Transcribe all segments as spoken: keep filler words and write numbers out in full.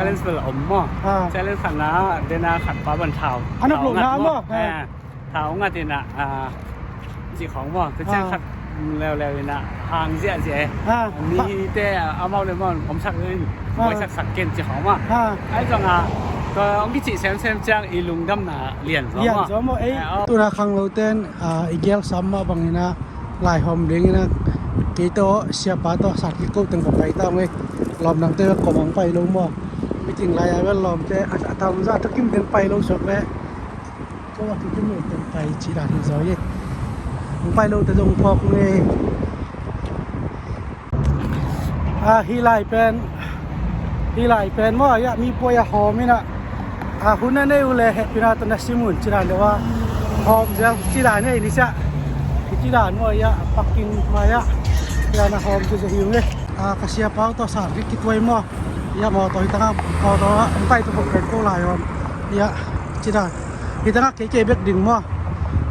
Challenge bel om maw? Ah. Challenge khat na, dena khat pa ban thau. An up lo na maw? Ah. Thau ngat ina, ah, ci khong maw? Tua ciang khat leuleu ina hang ziahziah e. Ah. Mi hite, ah, amau le maw om sak in, ah, buai saksak ken ci khong maw? Ah. Ai zong a, tua hong kici semsem ciang i lungdamna lian zaw maw? Lian zaw maw? Ei, ah, oh. Tuna khanglo ten, ah, i gel sam mah bang ina, laihawm ding ina, kei tawh siapa tawh sat kiko teng ko pai ta ung ei. Lawm dangte bek ko mang pai lo maw? Meeting lai a bel lawmte a, a tam zah thakim den pai lo suak leh ko a thakim lo den pai ci dan hi zaw hi. Hong pai lote zong phawk ung ei. A, hih lai pen, hih lai pen maw, a, mi puai a hawm ina, a, hun a nei uh leh hehpihna tawh na sim un ci dan deuh a hawm zel ci dan hi ei, ni sia. Ci dan maw, a, parking mai a ci dan a hawm zel hi ung ei. A, ka siapa uh tawh sat kik kituai maw. Ia mawtaw hi tangah, mawtaw ah an pai tu bok pen ko lai om. Ia, ci dan. Hi tangah kei kei bek ding maw.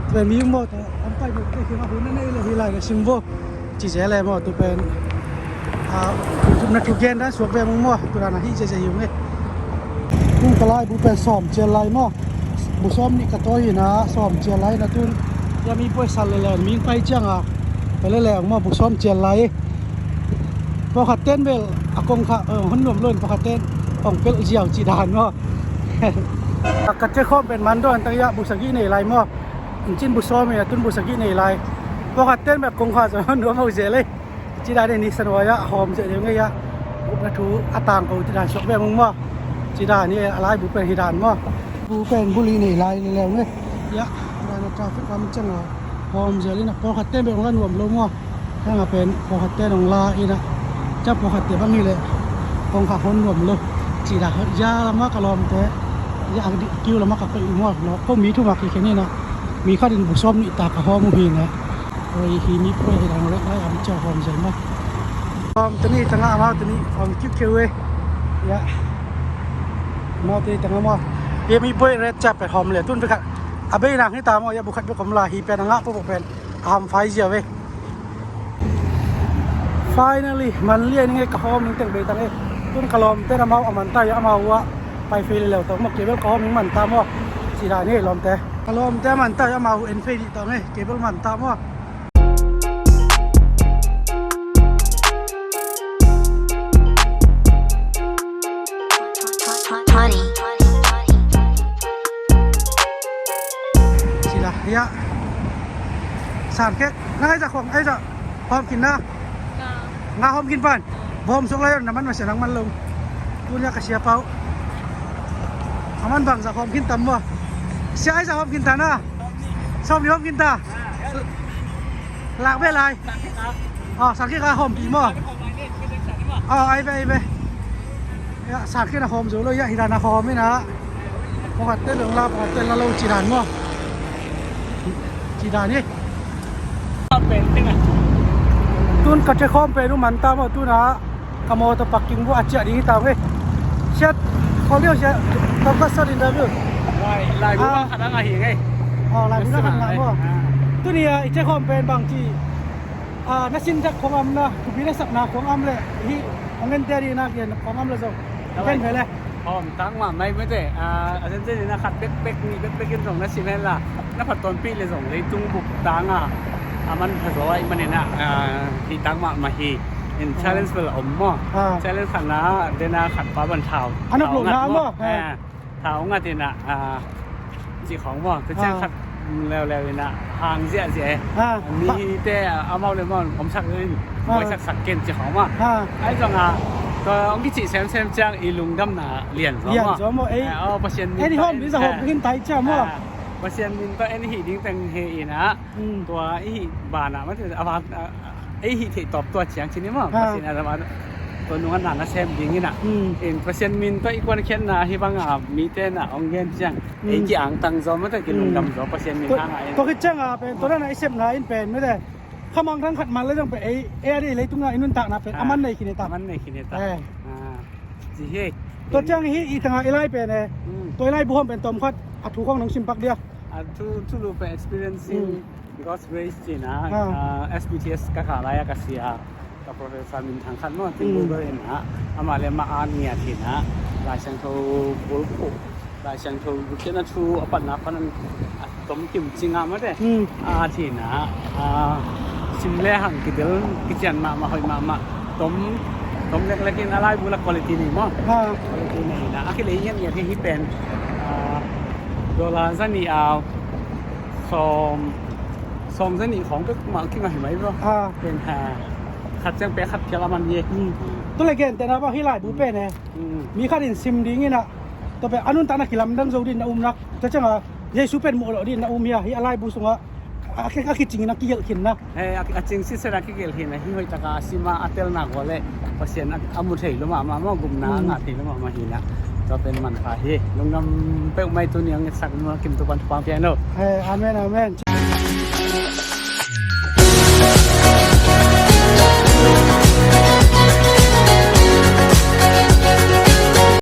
Tua mi mawtaw an pai bek kei kei mah hun a nei le hi lai le sim bo. Ci zel le maw tu pen. Ah, na thu gen dan suak ve mung maw. Tu dan a hi zel zel hi ung e. Tung ka lai bu pen sawm cial lai maw. Bu sawm nih ka tawi hi na sawm cial lai na tun. Ia mi puai sal le le mi pai ciang a. Ka le le maw bu sawm cial lai. Pawlkhat ten bel a kongkha, eh, hon nuam lo in pawlkhat ten hong pelh ziau ci dan maw. Ka, ka chekhawm pen man dawn tak ia bu sagih nei lai maw. Incin bu sawm in a tun bu sagih nei lai. Pawlkhat ten bel kongkha zong hon nuam ho zel ei. Ci dan ei ni sanuai ah hawm zel ei ngei ah. Gupna thu a tang ko ci dan suak ve mung maw. Ci dan ei a lai bu pen hi dan maw. Bu pen bu li nei lai le le ngei. Ia, dan a traffic lam ciang a hawm zel in a pawlkhat ten bel hong la nuam lo maw. Hang a pen pawlkhat ten hong la ina. Ca pawlkhat te bang hi leh kongkha hon nuam lo. Ci dan ia lama ka lawmte. Ia a kiu lama ka koih maw. Ko mi thu ma kikhen ina. Mi khat in bu sawm nih ta ka hawm uh hi na. Oi hi mi puai hi dan lek lai am ca hawm zel maw. Hawm tani tanga amau tani hawm kiu kiu e. Ia. Amau tani tanga maw. Ia mi puai ret ca pe hawm le tun pe khat. A bei nang hi ta maw ia bu khat pe kom la hi pen a ngah po po pen. A ham fai ziau e. Finally, man lian ing e ka hawm ning teng bei tang e. Tun ka lawmte amau a man ta ia amau uh a pai fei le leu tawh maw kei bel ka hawm ning man ta maw. Ci dan hi lawmte. Ka lawmte a man ta ia amau en fei dih tang e. Kei bel man ta maw. Ci la ia. San kek. Nang ai za khong ai za. Hawm kin na. Nga hawm kin pan. Bawm suk lai na man masian nang man lo. Tun ia ka siapa uh. A man bang za hawm kin tam maw. Sia ai za hawm kin ta na. Sawm ni hawm kin ta. Lak be lai. Aw, sak kik a hawm pi maw. Aw, ai be ai be. Ia, sak kik na hawm zo lo ia hi dan a hawm ina. Pawlkhat te dong la pawlkhat te la lo ci dan maw. Ci dan hi. Tun ka chekhawm pen uh man ta maw tuna. Ka mawtaw parking bu a ciah ding hi ta ve. Siat khawng deuh siat. Tawm ka sat interview. Lai bu bang khat a ngah hi ngei. Aw, lai bu bang khat ngah maw. Tuni a i chekhawm pen bang ci. Na sin tak khawng am na thupi na sakna khawng am le hi. Hong en te ding na gen khawng am le zong gen ve le. Hawm tak mahmah hi mete. A zenzen in a khat bekbek nih bekbek in zong na sim hen la na phat tawnpih le zong leitung bup tangah a man pha zaw ahih manin ah hi tak mahmah hi. In challenge bel a om maw? Challenge khat na dena khat pa ban thau. An up lo na maw? Thau ngat in ah ci khawng maw? Tua ciang khat leuleu in ah hang ziahziah e. Mi hite amau le maw om sak in buai saksak ken ci khawng maw? Ai zong a tua hong kici semsem ciang i lungdamna lian zaw maw? Ei, Pasian min tawh en hi ta hi ciang maw? Pasian min tawh en hi ding teng hi in ah tua i hih banah mah a van ei hih theih tawp tua ciang ci ni maw? Pasian a tua nung a na na sem ding in ah. In Pasian min tawh i kuankhiatna hi bang a mite na hong gen ciang ei ki angtang zaw mate ki lungdam zaw Pasian min hang a en. Tua khit ciang a pen tua na i sepna in pen mate khamang thang khat man le zong pen ei ei a dei leitung a i nuntakna pen a man nei khin hi ta. A man nei khin hi ta. Ci hi. Tua ciang hi i tanga i lai pen e. Tua i lai bu hawm pen tawm khat a thu khawng nong sim pak dia. A thu thulu pen experiencing God's grace cih na, S B T S ka kah lai-ah ka sia ka professor minthang khat maw, Tim Google in ah, amah le amah a ngiat hi na, Lai Siangtho bulphuh, Lai Siangtho lutna thu a patna pan a tom kim cing a mate. Hmm. A thina, a, sim le hang kidel, kician mahmah, hoih mahmah. Tom, tom leklek in a laibu la quality nei maw. Ha. Quality nei na. A kilei ngiatngiat hi hi pen, a, dollar za nih a sawm, sawm za nih khawng pek mah kingah hi mai bro. Ha. Pen ha. Khat ciang pek khat phial a man hi. Hmm. Tu le gentehna bang hi laibu pen e. Hmm. Mi khat in sim ding in a, tua pen a nuntakna kilamdang zo ding na um nak. Tua ciang a Jesu pen muh lawh ding na um hi a, hi a laibu sungah a, a, a kicing in a kigelh khin na. Eh, a, a cing sitset a kigelh khin a, hi hoih taka a sim a, a telna kua le Pasian a, a mu thei lo mahmah maw, gupna a ngah thei lo mahmah hi na. Tua pen manpha hi. Lungdam peuhmah hi, tuni a ngetsak maw, Kim Topan thupha pia no. Eh, amen, amen.